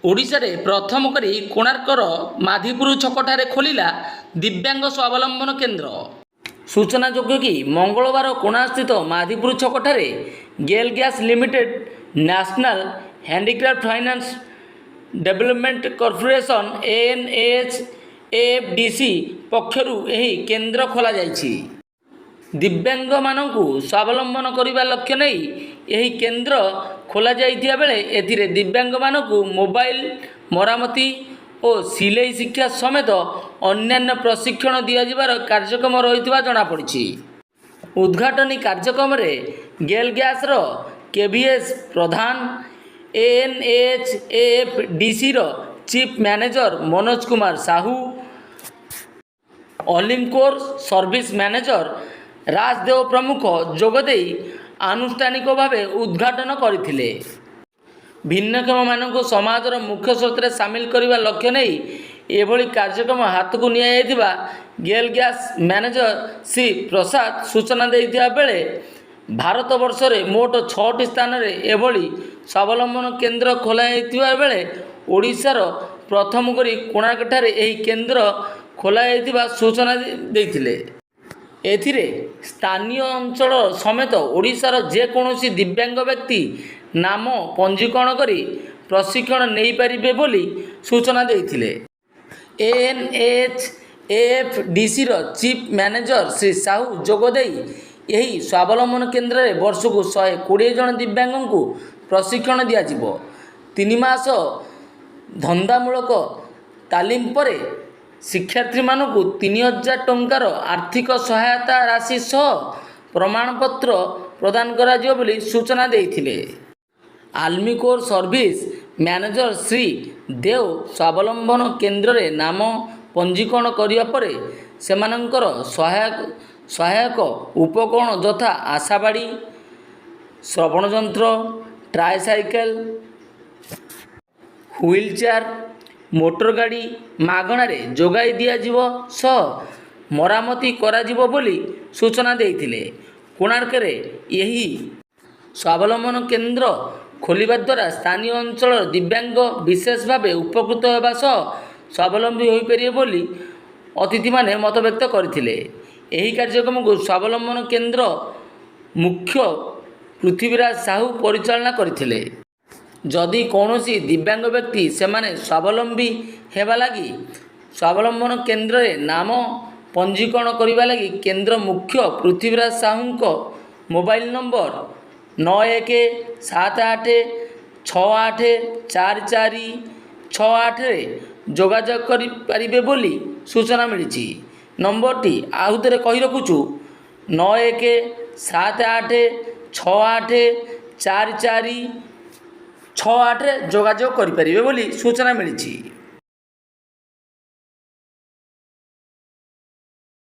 ଓଡ଼ିଶାରେ ପ୍ରଥମ କରି କୋଣାର୍କର ମାଧିପୁର ଛକଠାରେ ଖୋଲିଲା ଦିବ୍ୟାଙ୍ଗ ସ୍ୱାବଲମ୍ବନ କେନ୍ଦ୍ର। ସୂଚନାଯୋଗ୍ୟ କି, ମଙ୍ଗଳବାର କୋଣାର୍କସ୍ଥିତ ମାଧିପୁର ଛକଠାରେ GAIL gas limited, national handicraft finance development corporation, NHFDC ପକ୍ଷରୁ ଏହି କେନ୍ଦ୍ର ଖୋଲାଯାଇଛି। ଦିବ୍ୟାଙ୍ଗମାନଙ୍କୁ ସ୍ୱାବଲମ୍ବନ କରିବା ଲକ୍ଷ୍ୟ ନେଇ ଏହି କେନ୍ଦ୍ର ଖୋଲାଯାଇଥିବା ବେଳେ ଏଥିରେ ଦିବ୍ୟାଙ୍ଗମାନଙ୍କୁ ମୋବାଇଲ ମରାମତି ଓ ସିଲେଇ ଶିକ୍ଷା ସମେତ ଅନ୍ୟାନ୍ୟ ପ୍ରଶିକ୍ଷଣ ଦିଆଯିବାର କାର୍ଯ୍ୟକ୍ରମ ରହିଥିବା ଜଣାପଡ଼ିଛି। ଉଦ୍ଘାଟନୀ କାର୍ଯ୍ୟକ୍ରମରେ ଗେଲ୍ ଗ୍ୟାସ୍ର କେଭିଏସ୍ ପ୍ରଧାନ, ଏନ୍ଏଏଚ୍ ଏଏଫ୍ଡିସିର ଚିଫ୍ ମ୍ୟାନେଜର ମନୋଜ କୁମାର ସାହୁ, ଅଲିମ୍କୋର ସର୍ଭିସ ମ୍ୟାନେଜର ରାଜ ଦେଓ ପ୍ରମୁଖ ଯୋଗଦେଇ ଆନୁଷ୍ଠାନିକ ଭାବେ ଉଦ୍ଘାଟନ କରିଥିଲେ। ଭିନ୍ନକ୍ଷମମାନଙ୍କୁ ସମାଜର ମୁଖ୍ୟ ସ୍ରୋତରେ ସାମିଲ କରିବା ଲକ୍ଷ୍ୟ ନେଇ ଏଭଳି କାର୍ଯ୍ୟକ୍ରମ ହାତକୁ ନିଆଯାଇଥିବା Gayle gas manager Shri Prasad ସୂଚନା ଦେଇଥିବା ବେଳେ ଭାରତ ବର୍ଷରେ ମୋଟ ଛଅଟି ସ୍ଥାନରେ ଏଭଳି ସ୍ୱାବଲମ୍ବନ କେନ୍ଦ୍ର ଖୋଲାଯାଇଥିବା ବେଳେ ଓଡ଼ିଶାର ପ୍ରଥମ କରି କୋଣାର୍କଠାରେ ଏହି କେନ୍ଦ୍ର ଖୋଲାଯାଇଥିବା ସୂଚନା ଦେଇଥିଲେ। ଏଥିରେ ସ୍ଥାନୀୟ ଅଞ୍ଚଳ ସମେତ ଓଡ଼ିଶାର ଯେକୌଣସି ଦିବ୍ୟାଙ୍ଗ ବ୍ୟକ୍ତି ନାମ ପଞ୍ଜୀକରଣ କରି ପ୍ରଶିକ୍ଷଣ ନେଇପାରିବେ ବୋଲି ସୂଚନା ଦେଇଥିଲେ। ଏନ୍ଏଏଚ୍ ଏଏଫ୍ଡିସିର ଚିଫ୍ ମ୍ୟାନେଜର ଶ୍ରୀ ସାହୁ ଯୋଗଦେଇ ଏହି ସ୍ୱାବଲମ୍ବନ କେନ୍ଦ୍ରରେ ବର୍ଷକୁ 120 ଜଣ ଦିବ୍ୟାଙ୍ଗଙ୍କୁ ପ୍ରଶିକ୍ଷଣ ଦିଆଯିବ। 3 ମାସ ଧନ୍ଦାମୂଳକ ତାଲିମ ପରେ ଶିକ୍ଷାର୍ଥୀମାନଙ୍କୁ 3000 ଟଙ୍କାର ଆର୍ଥିକ ସହାୟତା ରାଶି ସହ ପ୍ରମାଣପତ୍ର ପ୍ରଦାନ କରାଯିବ ବୋଲି ସୂଚନା ଦେଇଥିଲେ। ଆଲମିକୋର ସର୍ଭିସ ମ୍ୟାନେଜର ଶ୍ରୀ ଦେଓ ସ୍ୱାବଲମ୍ବନ କେନ୍ଦ୍ରରେ ନାମ ପଞ୍ଜୀକରଣ କରିବା ପରେ ସେମାନଙ୍କର ସହାୟକ ଉପକରଣ ଯଥା ଆଶାବାଡ଼ି, ଶ୍ରବଣ ଯନ୍ତ୍ର, ଟ୍ରାଇସାଇକେଲ, ହ୍ୱିଲ୍ ଚେୟାର, ମୋଟର ଗାଡ଼ି ମାଗଣାରେ ଯୋଗାଇ ଦିଆଯିବ ସହ ମରାମତି କରାଯିବ ବୋଲି ସୂଚନା ଦେଇଥିଲେ। କୋଣାର୍କରେ ଏହି ସ୍ୱାବଲମ୍ବନ କେନ୍ଦ୍ର ଖୋଲିବା ଦ୍ୱାରା ସ୍ଥାନୀୟ ଅଞ୍ଚଳର ଦିବ୍ୟାଙ୍ଗ ବିଶେଷ ଭାବେ ଉପକୃତ ହେବା ସହ ସ୍ୱାବଲମ୍ବୀ ହୋଇପାରିବେ ବୋଲି ଅତିଥିମାନେ ମତବ୍ୟକ୍ତ କରିଥିଲେ। ଏହି କାର୍ଯ୍ୟକ୍ରମକୁ ସ୍ୱାବଲମ୍ବନ କେନ୍ଦ୍ର ମୁଖ୍ୟ ପୃଥ୍ୱୀରାଜ ସାହୁ ପରିଚାଳନା କରିଥିଲେ। ଯଦି କୌଣସି ଦିବ୍ୟାଙ୍ଗ ବ୍ୟକ୍ତି ସେମାନେ ସ୍ୱାବଲମ୍ବୀ ହେବା ଲାଗି ସ୍ୱାବଲମ୍ବନ କେନ୍ଦ୍ରରେ ନାମ ପଞ୍ଜୀକରଣ କରିବା ଲାଗି କେନ୍ଦ୍ର ମୁଖ୍ୟ ପୃଥ୍ୱୀରାଜ ସାହୁଙ୍କ ମୋବାଇଲ ନମ୍ବର 9178684468ରେ ଯୋଗାଯୋଗ କରିପାରିବେ ବୋଲି ସୂଚନା ମିଳିଛି। ନମ୍ବରଟି ଆଉ ଥରେ କହି ରଖୁଛୁ, 9178684468ରେ ଯୋଗାଯୋଗ କରିପାରିବେ ବୋଲି ସୂଚନା ମିଳିଛି।